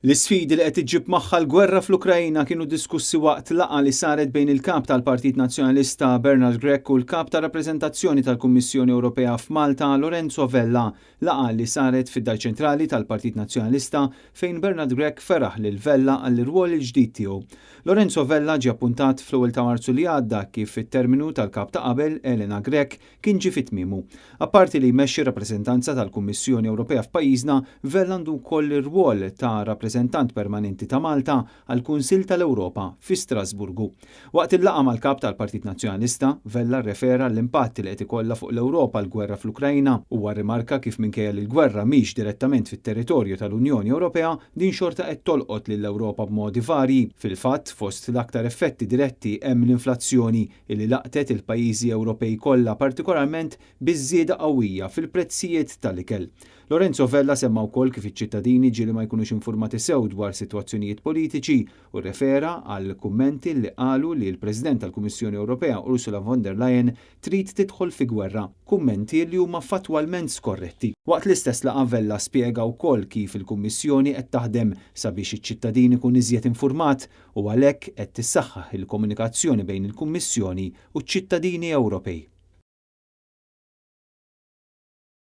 L-isfidi li qed iġġib magħha l-gwerra fl-Ukrajna kienu diskussi waqt laqgħa li saret bejn il-Kap tal-Partit Nazzjonalista Bernard Grech u l-Kap tar-Rappreżentazzjoni tal-Kummissjoni Ewropea f'Malta Lorenzo Vella. Laqgħa li saret fid-Dar Ċentrali tal-Partit Nazzjonalista fejn Bernard Grech feraħ lil Vella għall-irwol il-ġdid tiegħu. Lorenzo Vella ġie appuntat fl-ewwel ta' Marzu li għadda kif it-terminu tal-Kap ta' qabel, Elena Grech, kien ġie fi tmiemu. Apparti li jmexxi r-rappreżentanza tal-Kummissjoni Ewropea f'pajjiżna, Vella għandu wkoll ir-rwol ta' Rappreżentant Permanenti ta' Malta għall-Kunsill tal-Ewropa fi Strasburgu. Waqt il-laqgħa mal-Kap tal-Partit Nazzjonalista, Vella rrefera għall-impatt li qed ikollha fuq l-Ewropa l-gwerra fl-Ukraina. Huwa rrimarka kif minkejja li l-gwerra mhix direttament fit-territorju tal-Unjoni Ewropea, din xorta qed tolqot lill-Ewropa b'modi varji. Fil-fatt, fost l-aktar effetti diretti hemm l-inflazzjoni, illi laqtet il-pajjiżi Ewropej kollha partikolarment biż-żieda qawwija fil-prezzijiet tal-ikel. Lorenzo Vella semma wkoll kif iċ-ċittadini ġieli ma jkunux infurmati sew dwar sitwazzjonijiet politiċi u rrefera għal kummenti li qalu li l-President tal-Kummissjoni Ewropea Ursula von der Leyen trid tidħol fi gwerra, kummenti li huma fattwalment skorretti. Waqt l-istess laqgħa Vella spjega wkoll kif il-Kummissjoni qed taħdem sabiex iċ-ċittadin ikun iżjed infurmat u għalhekk qed tissaħħaħ il-komunikazzjoni bejn il-Kummissjoni u ċ-ċittadini Ewropej.